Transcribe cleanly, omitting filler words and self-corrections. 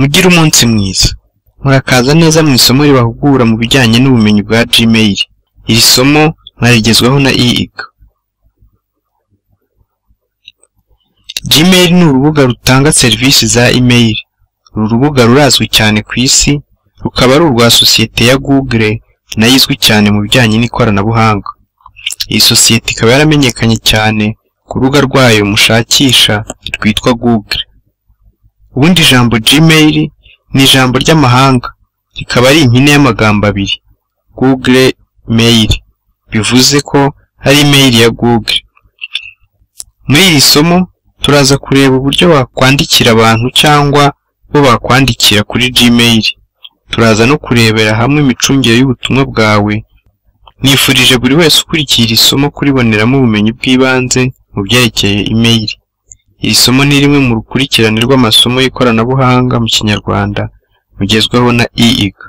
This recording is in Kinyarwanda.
Mugire umunsi mwiza. Murakaza neza mu isomo ribahugura mu bijyanye n'ubumenyi bwa Gmail. Iri somo mwarigezwaho na iiga. Gmail ni urubuga rutanga serivisi za email. Uru rubuga rurazwi cyane ku isi, rukaba ari urwa sosiyete ya Google nayo izwi cyane mu bijyanye n'ikoranabuhanga. Iyi sosiyete ikaba yaramenyekanye cyane ku rubuga rwayo mushakisha rwitwa Google. Ubundi ijambo Gmail ni ijambo ry'amahanga, rikaba ari impine y'amagambo abiri Google Mail, bivuze ko ari email ya Google. Muri iri somo turaza kureba uburyo wakwandikira abantu cyangwa bo bakwandikira kuri Gmail. Turaza no kurebera hamwe imicungire y'ubutumwa bwawe. Nifurije buri wese ukurikiye iri somo kuriboneramo ubumenyi bw'ibanze mu byerekeye email. Iri somo ni rimwe mu rukurikirane rw'amasomo y'ikoranabuhanga mu Kinyarwanda mugezwaho na iiga.